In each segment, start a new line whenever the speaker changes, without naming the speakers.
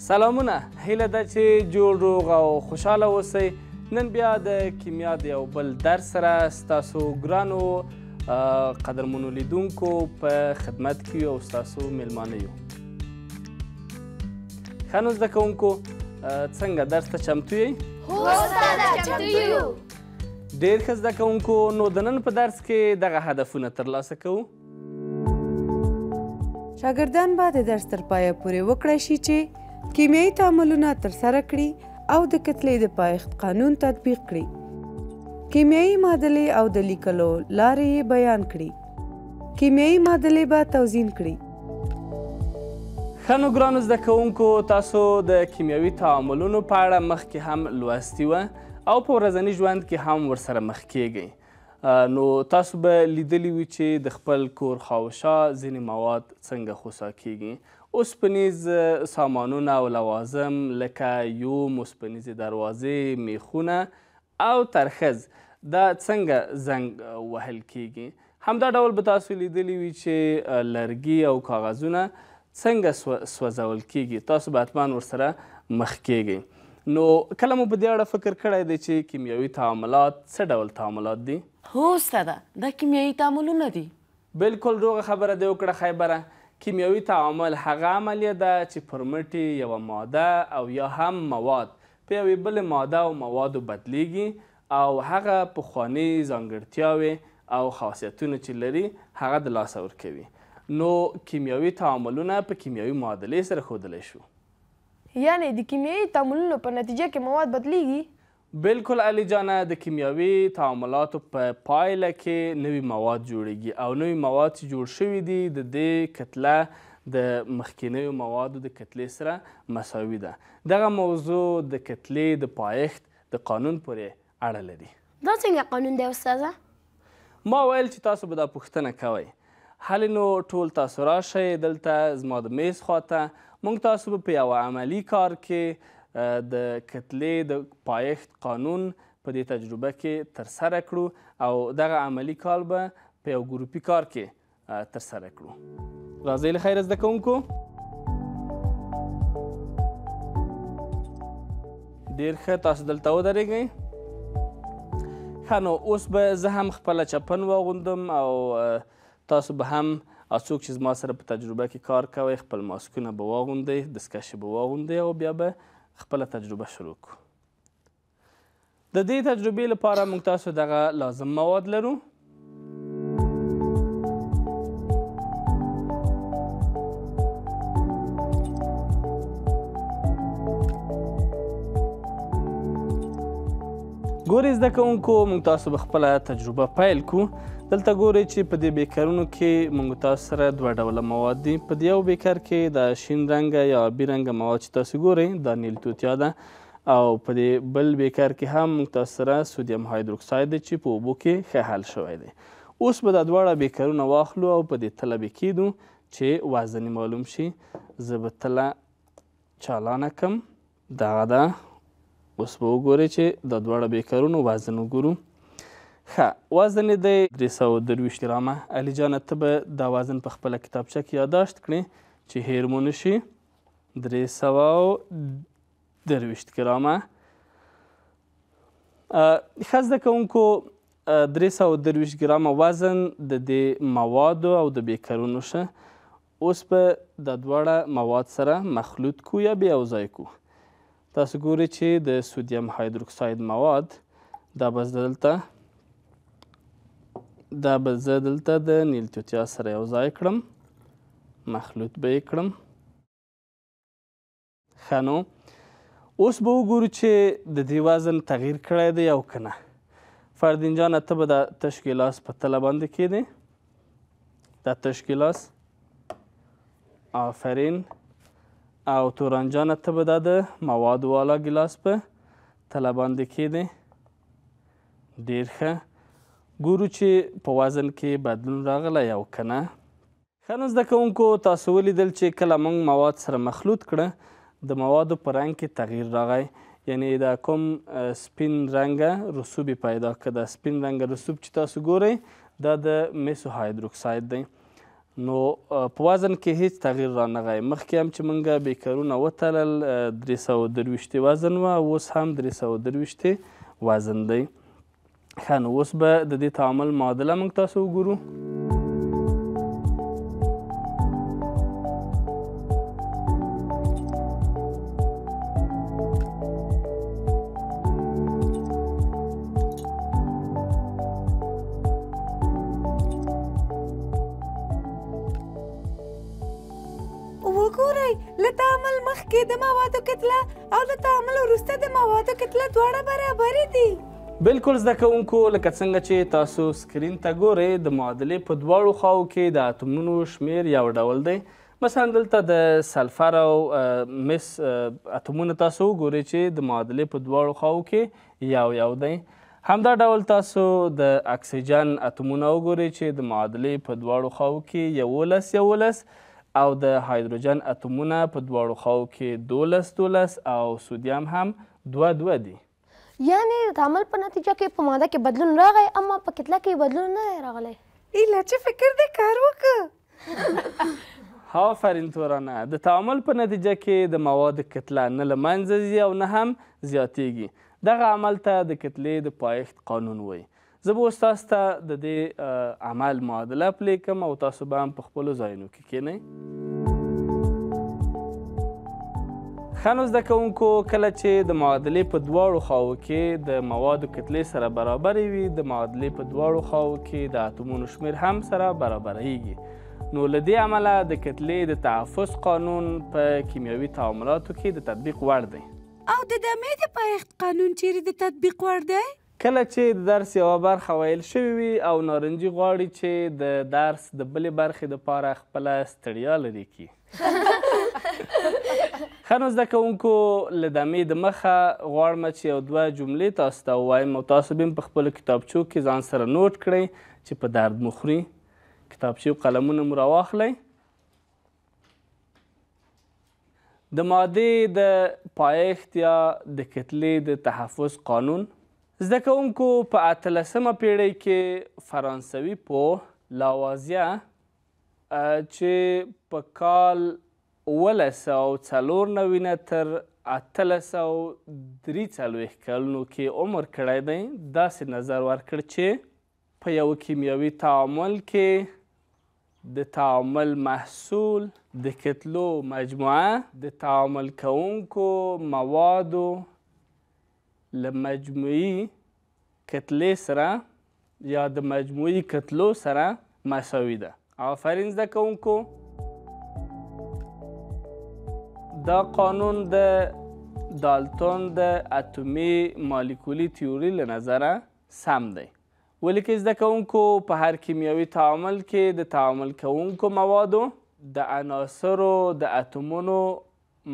سلامونه، هیله ده چې جوړ روغ او خوشحاله اوسئ. نن بیا د کیمیا د یو بل درس سره ستاسو ګرانو قدرمنو لیدونکو په خدمت کې یو او ستاسو میلمانه یو. ښه نو زده کوونکو، څنګه درس ته چمتو یئ؟
هو استاده، چمتو یو.
ډېر ښه زده کوونکو، نو د نن په درس کې دغه هدفونه ترلاسه کوو.
شاګردان به د درس تر پایه پورې وکړای شي چې کیمیاوي تعاملونه ترسره کړي او د کتلې د پایښت قانون تطبیق کړي، کیمیاوي معادلې او د لیکلو لارې یې بیان کړي، کیمیاوي معادلې به توزین کړي.
ښه نو ګرانو زده کوونکو، تاسو د کیمیاوي تعاملونو په اړه مخکې هم لوستي وه او په ورځني ژوند کې هم ورسره مخ کیږئ. نو تاسو به لیدلي وي چې د خپل کور خواوشا ځینې مواد څنګه خوسا کیږي. اوسپنیز سامانونه او لوازم لکه یوم، اوسپنیزې دروازې، میخونه او ترخز دا څنګه زنګ وهل کیږي. همدا ډول به تاسو لیدلي وي چې لرګي او کاغذونه څنګه سوځول کیږي. تاسو به حتما ورسره مخ کیږئ. نو کله مو په دې اړه فکر کړی دی چې کیمیاوي تعاملات څه ډول تعاملات دي؟
هو استاده، دا کیمیاوي تعاملونه دي.
بالکل روغه خبره دې وکړه خیبره. کیمیاوي تعامل هغه عملیه ده چې پر مټ یې یوه ماده او یا هم مواد په یوې بلې ماده او موادو بدلیږي او هغه پخوانۍ ځانګړتیاوې او خاصیتونه چې لري هغه د لاسه ورکوي. نو کیمیاوي تعاملونه په کیمیاوي معادلې سره ښودلی شو.
یعنې د کیمیاوي تعاملونو په نتیجه کې مواد بدلیږي؟
بالکل علي جانه، د کیمیاوي تعاملاتو په پایله کې نوي مواد جوړیږي او نوي مواد چې جوړ شوي دي د دې کتله د مخکینیو موادو د کتلې سره مساوي ده. دغه موضوع د کتلې د پایښت د قانون پورې اړه لري.
دا څنګه قانون دی استاده؟
ما ویل چې تاسو به دا پوښتنه کوئ. هلې نو ټول تاسو راشئ دلته زما د میز خواته. موږ تاسو به په یوه عملي کار کې د کتلې د پایښت قانون په دې تجربه کې ترسره کړو او دغه عملي کار به په یو ګروپي کار کې ترسره کړو. راځئ له خیره زده کوونکو. ډېر ښه، تاسو دلته ودرېږئ. ښه نو اوس به زه هم خپله چپن واغوندم او تاسو به هم څوک چې زما سره په تجربه کې کار کوئ خپل ماسکونه به واغوندئ، دستکشې به واغوندئ او بیا به خپله تجربه شروع کړو. د دې تجربې لپاره موږ تاسو دغه لازم مواد لرو. ګورئ زده کوونکو، موږ تاسو به خپله تجربه پیل کړو. دلته ګورئ چې په دې بیکرونو کې موږ تاسو سره دوه ډوله مواد دي. په دې یو بیکر کې دا شین رنګه یا آبي رنګه مواد چې تاسو ګورئ دا نیل توتیا ده، او په دې بل بیکر کې هم موږ تاسو سره سودیم هایدروکساید دی چې په اوبو کې ښه حل شوی دی. اوس به دا دواړه بیکرونه واخلو او په دې تله به کیدو چې وزن یې معلوم شي. زه به تله چالانه کړم، دغه ده. اوس به وګورئ چې دا دواړه بیکرونو وزن وګورو. ښه، وزن یې دی 323 ګرامه. علي جانه، ته به دا وزن په خپله کتابچه کې یاداشت کړې چې هېر مو نه شي. 323 ګرامه. ښه زده کوونکو، 323 ګرامه وزن د دې موادو او د بیکرونو شه. اوس به دا دواړه مواد سره مخلوط کو یا به یو ځای کو. تاسو ګورئ چې د سودیم هایدروکساید مواد دا به زه دلته د نیل توتیا سره یو ځای کړم، مخلوط به یې کړم. ښه نو اوس به وګورو چې د دې وزن تغییر کړی دی او که نه. فردین جانه، ته به دا تش ګیلاس په تله باندې کیدې، دا تش ګیلاس. آفرین. او توران جانه، ته به دا د موادو والا ګیلاس په تله باندې کیدې. ډېر ښه. ګورو چې په وزن کې بدلون راغلی او که نه. ښه نو زده کوونکو، تاسو ولیدل چې کله موږ مواد سره مخلوط کړه د موادو په رنګ کې تغییر راغی، یعنی دا کوم سپین رنګه رسوب یې پیدا کړه. دا سپین رنګه رسوب چې تاسو ګورئ دا د میسو هایدروکساید دی. نو په وزن کې هیڅ تغییر رانغی. مخکې هم چې موږ بیکرونه وتلل 323 وزن وه، اوس هم 323 وزن دی. ښه، نو اوس به د دې تعامل معادله موږ تاسو وګورو.
وګورئ، له تعامل مخکې د موادو کتله او له تعامل وروسته د موادو کتله دواړه برابرې دي.
بالکل زده کوونکو، لکه څنګه چې تاسو سکرین ته ګورئ د معادلې په دواړو خواو کې د اتومونو شمیر یو ډول دی. مثلا دلته د سلفر او مس اتومونه تاسو وګورئ چې د معادلې په دواړو خواو کې یو یو دی. همدا ډول تاسو د اکسیجن اتومونه وګورئ چې د معادلې په دواړو خواو کې 11 11 او د هایدروجن اتومونه په دواړو خواو کې 12 12 او سودیم هم 2 2 دي.
یعنې د تعامل په نتیجه کې په ماده کې بدلون راغی، اما په کتله کې بدلون نه دی راغلی.
ایله چې فکر دې کار وکړه.
آفرین تورانه، د تعامل په نتیجه کې د موادو کتله نه له منځه ځي او نه هم زیاتیږي. دغه عمل ته د کتلې د پایښت قانون وایي. زه به اوس تاسو ته د دې عمل معادله پلې کړم او تاسو به هم په خپلو ځایونو کې کښېنئ. ښه نو زده کوونکو، کله چې د معادلې په دواړو خواو کې د موادو کتلې سره برابرې وي، د معادلې په دواړو خواو کې د اتومونو شمیر هم سره برابرېږي. نو له دې امله د کتلې د تحفظ قانون په کیمیاوي تعاملاتو کې د تطبیق وړ دی.
او د دمې د پایښت قانون چیرې د تطبیق وړ دی؟
کله چې د درس یوه برخه ویل شوې وي او نارنجي غواړي چې د درس د بلې برخې دپاره خپله ستړیا لرې کړي. ښه نو زده کوونکو، له دمې د مخه غواړم چې یو دوه جملې تاسو ته ووایم او تاسو به هم په خپلو کتابچو کې ځان سره نوټ کړئ چې په درد مو خوري. کتابچې او قلمونه مو راواخلئ. د مادې د پایښت یا د کتلې د تحفظ قانون. زده کوونکو، په 18مه پیړۍ کې فرانسوي پوه لاوازیه چې په کال 1794 نه تر 1843 کلونو کې عمر کړی دی، داسې نظر ورکړ چې په یو کیمیاوي تعامل کې د تعامل محصول د کتلو مجموعه د تعامل کوونکو موادو له مجموعي کتلې سره یا د مجموعي کتلو سره مساوي ده. آفرین زده کوونکو، دا قانون د دالتون د اتومي مالیکولي تیوري له نظره سم دی. ولیکئ زده کوونکو، په هر کیمیاوي تعامل کې د تعامل کوونکو موادو د عناصرو د اتومونو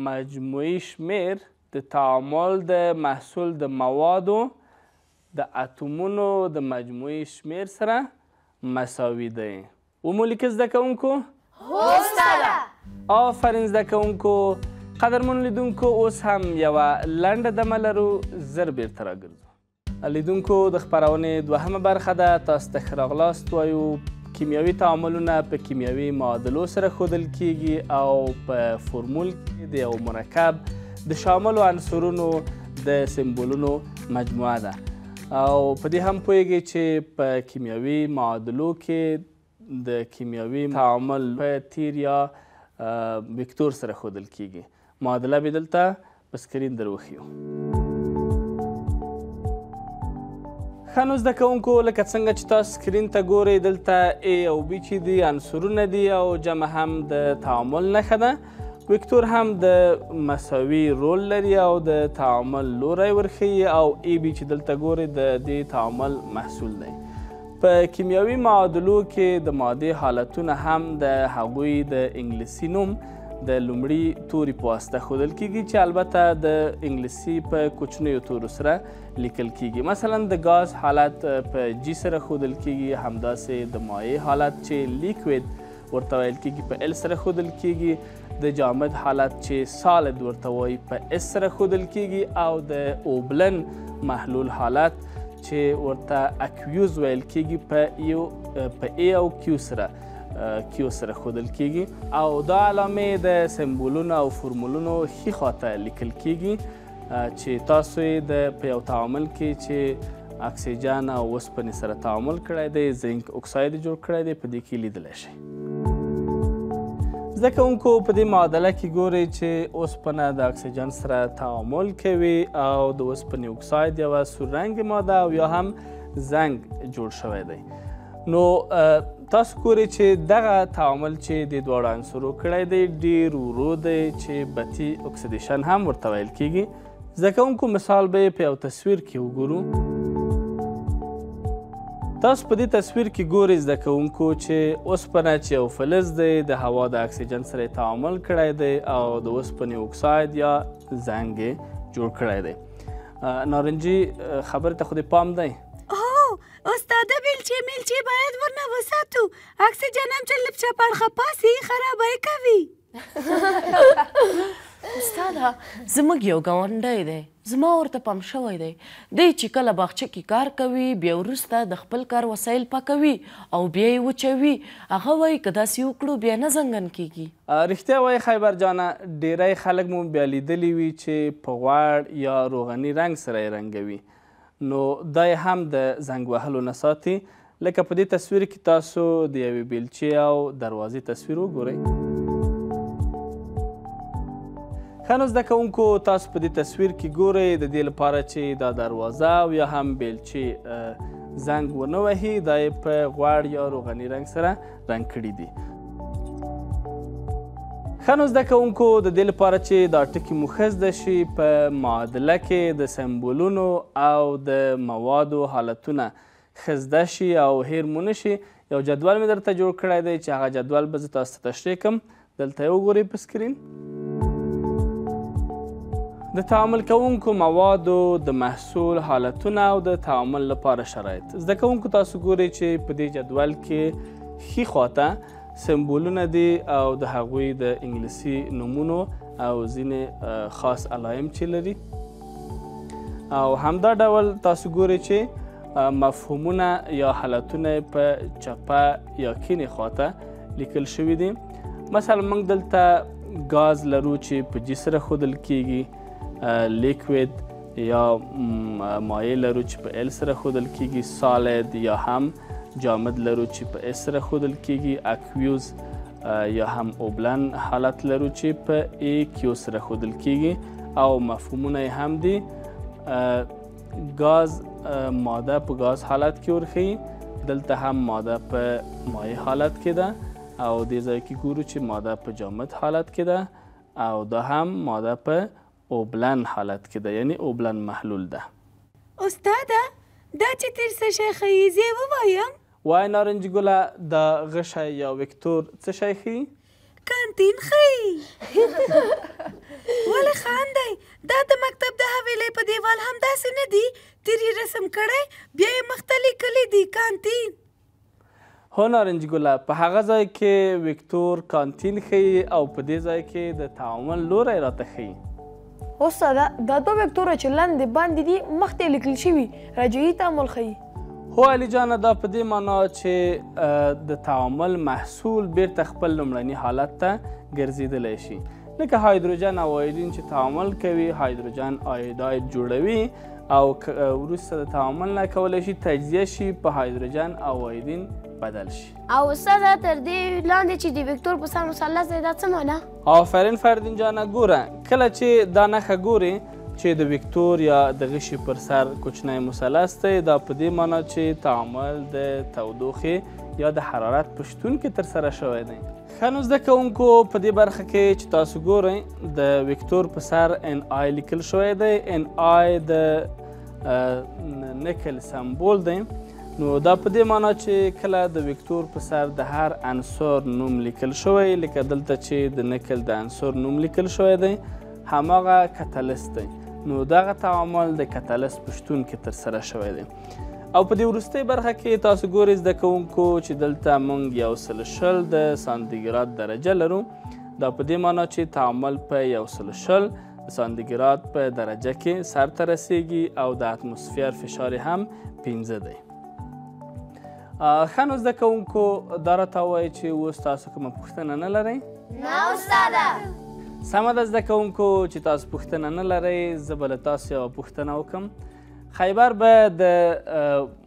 مجموعي شمیر د تعامل د محصول د موادو د اتومونو د مجموعي شمیر سره مساوي دی. ومو لیکئ زده کوونکو؟
هو استاده.
آفرین زده کوونکو. قدرمنو لیدونکو، اوس هم یوه لنډه دمه لرو، زر بیرته راګرځو. لیدونکو، د خپرونې دوهمه برخه ده. تاسو ته ښه راغلاست وایو. کیمیاوي تعاملونه په کیمیاوي معادلو سره ښودل کیږي او په فورمول کې د یو مرکب د شاملو عنصرونو د سمبولونو مجموعه ده. او په دې هم پوهیږئ چې په کیمیاوي معادلو کې د کیمیاوي تعامل په تیر یا وکتور سره ښودل کیږي. معادله به دلته په سکرین در وښیو. ښه نو زده کوونکو، لکه څنګه چې تاسو سکرین ته ګورئ، دلته A او B چې دي عنصرونه دي او جمع هم د تعامل نښه ده. وکتور هم د مساوي رول لري او د تعامل لوری ورښیي، او ای بي چې دلته ګورئ د دې تعامل محصول دی. په کیمیاوي معادلو کې د مادې حالتونه هم د هغوی د انګلیسي نوم د لومړي توري په واسطه ښودل کیږي، چې البته د انګلیسي په کوچنیو تورو سره لیکل کیږي. مثلا د ګاز حالت په جي سره ښودل کیږي، همداسې د مایع حالت چې لیکوید ورته ویل کیږي په ال سره ښودل کیږي، د جامد حالت چې سالد ورته وایي په اس سره ښودل کیږي، او د اوبلن محلول حالت چې ورته اکویوز ویل کیږي په ای او کیو سره Q سره ښودل کیږي، او دا علامې د سمبولونو او فرمولونو ښي خواته لیکل کیږي چې تاسو یې د په یو تعامل کې چې اکسیجن او اوسپنې سره تعامل کړی دی، زنک اکساید جوړ کړی دی، په دې کې لیدلی شئ. زده کوونکو په دې معادله کې ګورئ چې اوسپنه د اکسیجن سره تعامل کوي او د اوسپنې اکساید یوه سور رنګې ماده او یا هم زنګ جوړ شوی دی. نو تاسو ګورئ چې دغه تعامل چې د دواړو عنصرو کړی دی ډېر ورو دی چې بطي اکسیدیشن هم ورته ویل کیږي. زده کوونکو مثال به یې په یو تصویر کې وګورو. تاسو په دې تصویر کې ګورئ زده کوونکو چې اوسپنه چې یو فلز دی د هوا د اکسیجن سره یې تعامل کړی دی او د اوسپنې اکساید یا زنګ یې جوړ کړی دی. نارنجي خبرې ته خو دې پام دی؟
هو استاده، بیلچې میلچې باید ورنه وساتو، اکسیجن هم چې له چپ اړخه پاسي خرابه یې کوي.
استاده زموږ یو ګاونډی دی، زما ورته پام شوی دی. دی چې کله باغچه کې کار کوي بیا وروسته د خپل کار وسایل پاکوي او بیا یې وچوي. هغه وایي که داسې وکړو بیا نه زنګن کیږي.
رښتیا وایي خیبر جانه، ډیری خلک مو بیا لیدلي وي چې په غوړ یا روغني رنګ سره یې رنګوي، نو دا یې هم د زنګ وهلو نه ساتي. لکه په دې تصویر کې تاسو د یوې بیلچې او دروازې تصویر وګورئ. ښه نو زده کوونکو تاسو په دې تصویر کې ګورئ د دې لپاره چې دا دروازه او یا هم بیلچې زنګ ونه وهي دا یې په غوړ یا روغني رنګ سره رنګ کړي دي. ښه نو زده کوونکو د دې لپاره چې دا ټکي مو ښه زده شي په معادله کې د سمبولونو او د موادو حالتونه ښه زده شي او هیر مو نه شي، یو جدول مې درته جوړ کړی دی چې هغه جدول به زه تاسو ته تشریح کړم. دلته یې وګورئ په سکرین. د تعامل کوونکو موادو د محصول حالتونه او د تعامل لپاره شرایط. زده کوونکو تاسو ګورئ چې په دې جدول کې ښي خواته سمبولونه دي او د هغوی د انګلیسي نومونو او ځینې خاص علایم چې لري، او همدا ډول تاسو ګورئ چې مفهومونه یا حالتونه په چپه یا کینې خواته لیکل شوي دي. مثلا موږ دلته ګاز لرو چې په جي سره ښودل کیږي، لیکوید یا مایع لرو چې په ال سره ښودل کیږي، سالید یا هم جامد لرو چې په اس سره ښودل کیږي، اکویوز یا هم اوبلن حالت لرو چې په ای کیو سره ښودل کیږي، او مفهومونه یې هم دي. ګاز ماده په ګاز حالت کې ورښیي، دلته هم ماده په مایع حالت کې ده، او دې ځای کې ګورو چې ماده په جامد حالت کې ده، او دا هم ماده په اوبلن حالت کې ده، یعنی اوبلن محلول ده.
استاده دا چې تیر څه شی ښیي زه یې ووایم؟
وای نارنج ګله، دا غشی یا وکتور څه شی ښیي؟
کانتین ښیي. ولې خاندی؟ دا د مکتب د حویلۍ په دیوال هم داسې نه دي، تیر یې رسم کړی بیا یې مخته لیکلی دي کانتین.
هو نارنج ګله، په هغه ځای کې وکتور کانتین ښیي او په دې ځای کې د تعامل لوری راته ښیي.
استاده دا دوه وکتوره چې لاندې باندې دي مخته یې لیکل شوي رجعي تعامل ښیي.
هو علي جانه، دا په دې معنا چې د تعامل محصول بیرته خپل لومړني حالت ته ګرځېدلی شي. لکه هایدروجن او آیودین چې تعامل کوي هایدروجن آیوداید جوړوي او وروسته د تعامل نه کولی شي تجزیه شي په هایدروجن او آیودین بدل شي.
او استاده تر دې لاندې چې د وکتور په سر مثلث دی دا څه معنا؟
آفرین فردین جانه، ګوره کله چې دا نښه ګورې چې د وکتور یا د غشي پر سر کوچنی مثلث دی، دا په دې معنا چې تعامل د تودوخې یا د حرارت په شتون کې ترسره شوی دی. ښه نو زده کوونکو په دې برخه کې چې تاسو ګورئ د وکتور په سر ان آی لیکل شوی دی. ان آی د نکل سمبول دی، نو دا په دې معنا چې کله د وکتور په سر د هر عنصر نوم لیکل شوی، لکه دلته چې د نکل د عنصر نوم لیکل شوی دی هماغه کتلست دی، نو دغه تعامل د کتلست په شتون کې ترسره شوی دی. او په دې وروستۍ برخه کې تاسو ګورئ زده کوونکو چې دلته موږ 120 د سانتیګراد درجه لرو، دا په دې معنا چې تعامل په 120 د سانتیګراد په درجه کې سرته رسیږي او د اتموسفیر فشار هم 5 دی. ښه نو زده کوونکو، دا راته ووایئ چې اوس تاسو کومه پوښتنه نه لرئ؟
نه استاده.
سمه ده زده کوونکو، چې تاسو پوښتنه نه لرئ، زه به له تاسو یوه پوښتنه وکړم. خیبر به د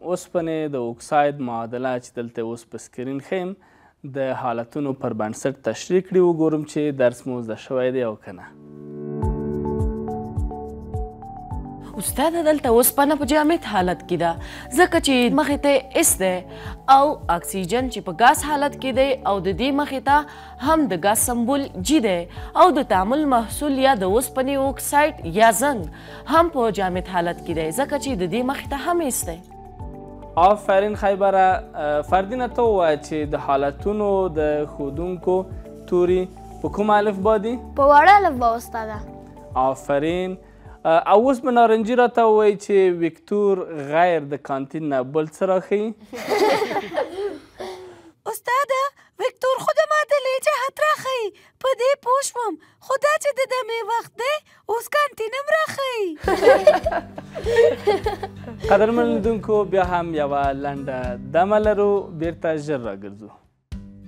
اوسپنې د اکساید معادله چې دلته اوس په سکرین ښیم د حالتونو پر بنسټ تشریح کړي، وګورم چې درس مو زده شوی دی او که نه.
استاده دلته اوسپنه په جامد حالت کې ده، ځکه چې مخې ته اس دی او اکسیجن چې په ګاز حالت کې دی او د دې مخې ته هم د ګاز سمبول جي دی او د تعامل محصول یا د اوسپنې اکساید یا زنګ هم په جامد حالت کې دی، ځکه چې د دې مخې ته هم اس دی.
آفرین خیبره. فردینه ته ووایه چې د حالتونو د ښودونکو توري په کومه الفبا دي؟
په وړه الفبا استاده.
آفرین. او اوس به نارنجي راته ووایي چې وکتور غیر د کانتین نه بل څه راښیي؟
استاده وکتور خو د معادلې جهت راښیي، په دې پوه شوم، خو دا چې د دمې وخت دی اوس کانتین هم راښیي.
قدرمن لیدونکو، بیا هم یوه لنډه دمه لرو، بیرته ژر راګرځو.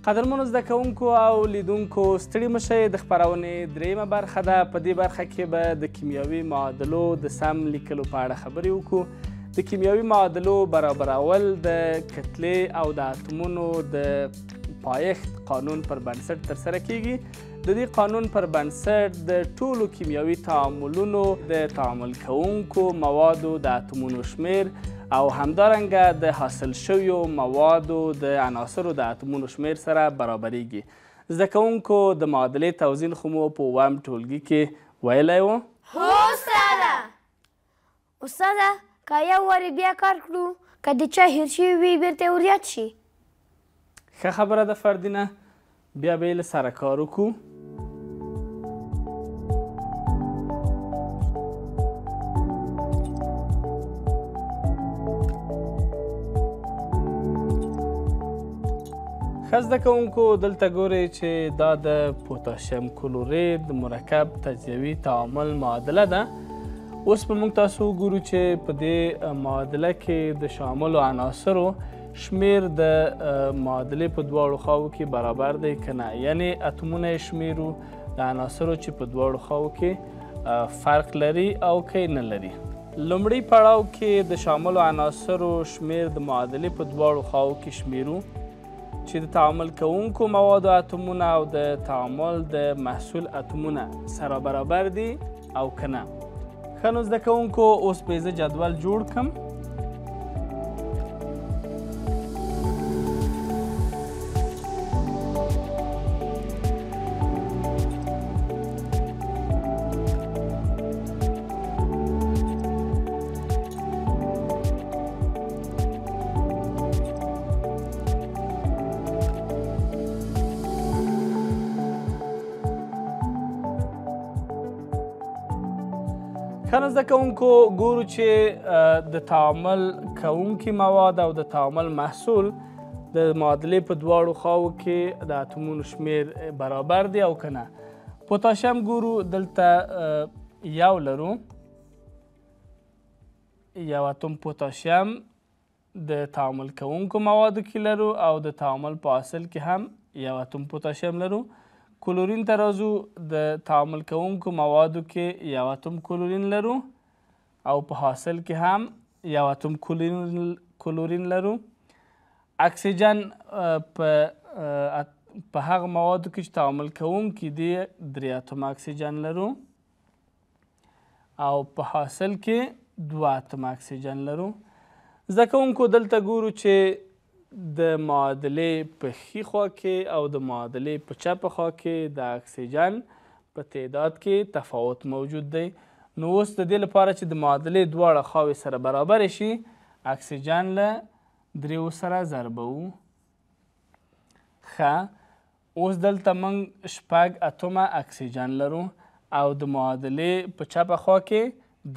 قدرمنو زده کوونکو او لیدونکو، ستړي مه شئ، د خپرونې درېیمه برخه ده. په دې برخه کې به د کیمیاوي معادلو د سم لیکلو په اړه خبرې وکړو. د کیمیاوي معادلو برابرول د کتلې او د اتمونو د پایښت قانون پر بنسټ ترسره کیږي. د دې قانون پر بنسټ د ټولو کیمیاوي تعاملونو د تعامل کوونکو موادو د اتمونو شمېر او همدارنګه د حاصل شویو موادو د عناصرو د اتمونو شمېر سره برابریږي. زده کوونکو، د معادلې توزین خو مو په اووم ټولګي کې ویلی و؟
هو استاده. استاده که یو وارې بیا کار کړو، که د چا هېر شوي وي بیرته یې وریاد شي.
ښه خبره ده فردینه، بیا به یې له سره کار وکړو. ښه زده کوونکو، دلته ګورئ چې دا د پوتاشیم کلورید مرکب تجزیوي تعامل معادله ده. اوس به موږ تاسو وګورو چې په دې معادله کې د شاملو عناصرو شمېر د معادلې په دواړو خواو کې برابر دی که نه، یعنې اتمونه یې شمېرو د عناصرو چې په دواړو خواو کې فرق لري او که نه لري. لومړی پړاو کې د شاملو عناصرو شمېر د معادلې په دواړو خواو کې شمېرو چې د تعامل کوونکو موادو اتمونه او د تعامل د محصول اتمونه سره برابر دي او که نه. ښه نو زده کوونکو، اوس به زه جدول جوړ کړم. ښه نو زده کوونکو، ګورو چې د تعامل کوونکي مواد او د تعامل محصول د معادلې په دواړو خواو کې د اتمونو شمېر برابر دی او که نه. پوتاشیم ګورو، دلته یو لرو، یو اتم پوتاشیم د تعامل کوونکو موادو کې لرو او د تعامل په حاصل کې هم یو اتم پوتاشیم لرو. کلورین ته راځو، د تعامل کوونکو موادو کې یو اتم کلورین لرو او په حاصل کې هم یو اتم کلورین لرو. اکسیجن په هغه موادو کې چې تعامل کوونکي دي 3 اتم اکسیجن لرو او په حاصل کې 2 اتم اکسیجن لرو. زده کوونکو، دلته ګورو چې د معادلې په ښي خوا کې او د معادلې په چپه خوا کې د اکسیجن په تعداد کې تفاوت موجود دی. نو اوس د دې لپاره چې د معادلې دواړه خواوې سره برابرې شي، اکسیجن له 3 سره ضربوو. ښه، اوس دلته موږ 6 اتمه اکسیجن لرو او د معادلې په چپه خوا کې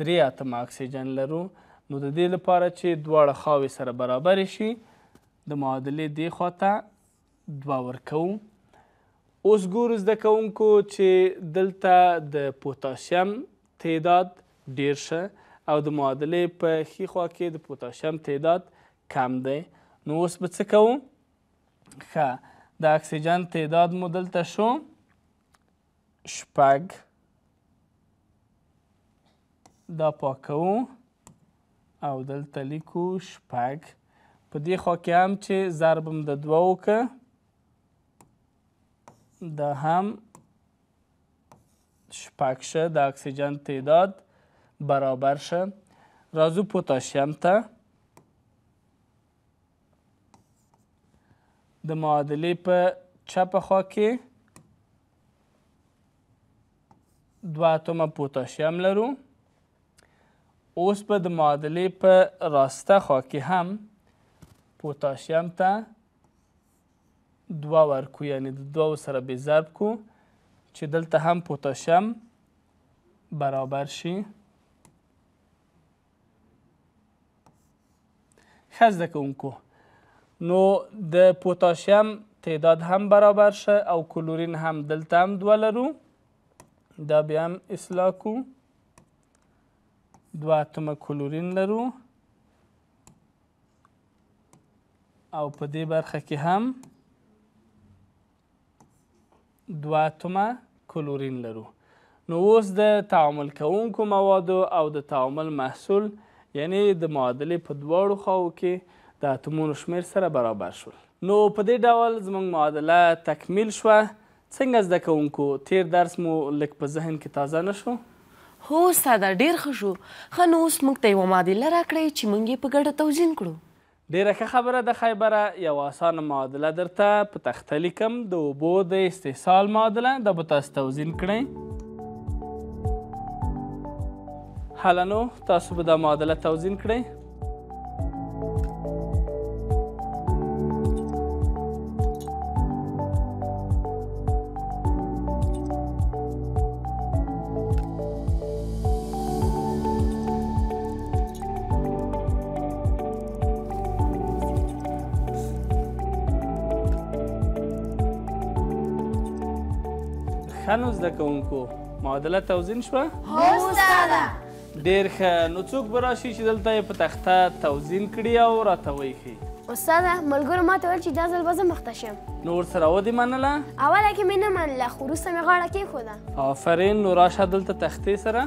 3 اتمه اکسیجن لرو. نو د دې لپاره چې دواړه خواوې سره برابرې شي، د معادلې دې خوا ته 2 ورکوو. اوس ګورو زده کوونکو چې دلته د پوتاشیم تعداد ډیر شه او د معادلې په ښي خوا کې د پوتاشیم تعداد کم دی. نو اوس به څه کوو؟ ښه، د اکسیجن تعداد مو دلته شو 6، دا پاکوو او دلته لیکو 6. په دې خوا کې هم چې ضرب هم د 2 وکړه، دا هم 6 شه، د اکسیجن تعداد برابر شه. راځو پوتاشیم ته. د معادلې په چپه خوا کې 2 اتومه پوتاشیم لرو. اوس به د معادلې په راسته خوا کې هم پوتاشیم ته 2 ورکو، یعنی د 2 سره به ضرب کو چې دلته هم پوتاشیم برابر شي. ښه زده کوونکو، نو د پوتاشیم تعداد هم برابر شه او کلورین هم دلته هم 2 لرو، دا بیا هم اصلاح کو، 2 اتومه کلورین لرو او په دې برخه کې هم 2 اتومه کلورین لرو. نو اوس د تعامل کوونکو موادو او د تعامل محصول، یعنی د معادلې په دواړو خواو کې د اتومونو شمېر سره برابر شول. نو په دې ډول زموږ معادله تکمیل شوه. څنګه زده کوونکو، تیر درس مو لږ په ذهن کې تازه نه شو؟
هو استاده، ډېر ښه شو. ښه، نو اوس موږ ته یوه معادله راکړئ چې موږ یې په ګډه توزین کړو.
ډېره ښه خبره ده خیبره. یوه اسانه معادله درته په تخته لیکم، د اوبو د استحصال معادله، دا به تاسو توزین کړئ. هله نو تاسو به دا معادله توزین کړئ. ښه نو زده کوونکو، معادله توزین شوه؟
هو استاده.
ډېر ښه. نو څوک به راشي چې دلته یې په تخته توزین کړي او راته ویې ښیي؟
استاده، ملګرو ما ته ویل چې دا ځل به زه مخته شم.
نو ورسره ودې منله؟
اوله کې مې نه منله، خو وروسته مې غاړه کېښوده.
آفرین. نو راشه دلته تختې سره.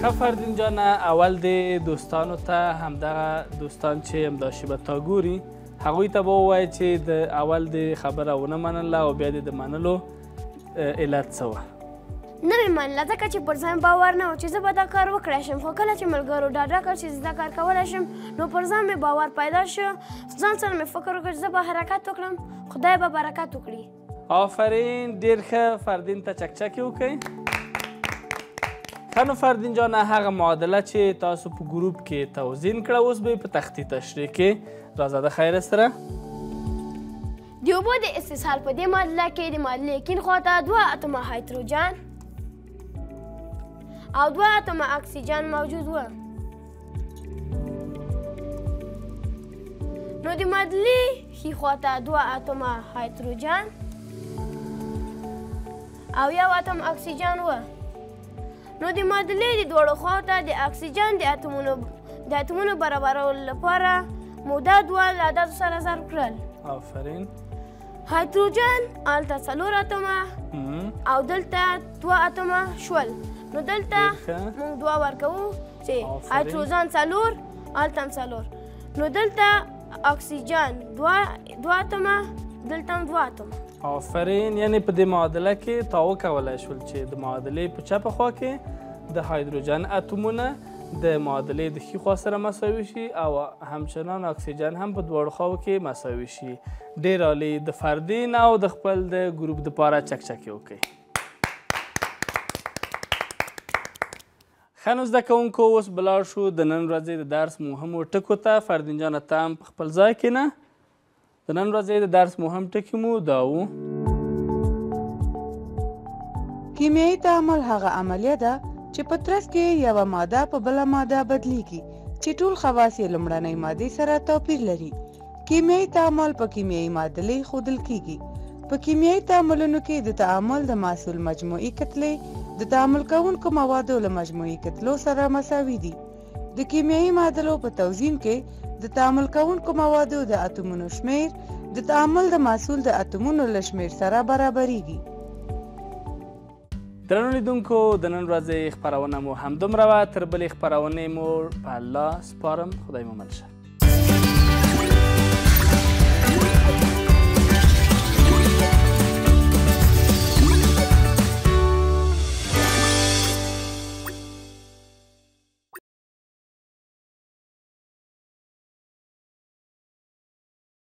ښه فردین جانه، اول دې دوستانو ته، همدغه دوستان چې همدا شېبه تا ګوري هغوی ته به ووایې چې د اول دې خبره ونه منله او بیا دې د منلو علت څه وه؟
نه مې منله ځکه چې پر ځان باور نه و چې زه به دا کار وکړای شم، خو کله چې ملګرو ډاډه کړ چې زه دا کار کولی شم، نو پر ځان مې باور پیدا شو. ځان سره مې فکر وکړ چې زه به حرکت وکړم، خدای به برکت وکړي.
آفرین، ډېر ښه. فردین ته چکچکې وکړئ. ښه نو فردین جانه، هغه معادله چې تاسو په ګروپ کې توزین کړه اوس به یې په تختې تشریح کې. راځه د خیره سره.
د اوبو د استحصال په دې معادله کې د معادلې کیڼ خوا ته 2 اتومه هایدروجن او 2 اتومه اکسیجن موجود و. نو د معادلې ښي خوا ته 2 اتومه هایدروجن او 1 اتوم اکسیجن و. نو د معادلې د دواړو خواو ته د اکسیجن د اتومونو برابرولو لپاره مو دا 2 له عددو سره ضرب کړل.
آفرین.
هایدروجن هلته 4 اتومه او دلته 2 اتومه شول. نو دلته موږ 2 ورکوو چې هایدروجن 4، هلته هم 4. نو دلته اکسیجن 2 اتومه، دلته هم 2 اتومه.
آفرین. یعنی په دې معادله کې تا وکولای شول چې د معادلې په چپه خوا کې د هایدروجن اتومونه د معادلې د ښي خوا سره مساوي شي او همچنان اکسیجن هم په دواړو خواو کې مساوي شي. ډېر عالي. د فردین او د خپل د ګروپ دپاره چکچکې وکړئ. ښه نو زده کوونکو، اوس به لاړ شو د نن ورځې د درس مهمو ټکو ته. فردین جانه، ته هم په خپل ځای کښېنه. د نن ورځې د درس مهم ټکي مو دا وو.
کیمیاوي تعامل هغه عملیه ده چې په ترڅ کې یوه ماده په بله ماده بدلیږي چې ټول خواص یې لومړنۍ مادې سره توپیر لري. کیمیاوي تعامل په کیمیاوي معادلې ښودل کیږي. په کیمیاوي تعاملونو کې د تعامل د محصول مجموعي کتلې د تعامل کوونکو موادو له مجموعي کتلو سره مساوي دي. د کیمیاوي معادلو په توزین کې د تعامل کوونکو موادو د اتومونو شمېر د تعامل د محصول د اتومونو له شمېر سره برابرېږي.
درنو لیدونکو، د نن ورځې خپرونه مو همدومره وه. تر بلې خپرونې مو په الله سپارم. خدای مو مل شه.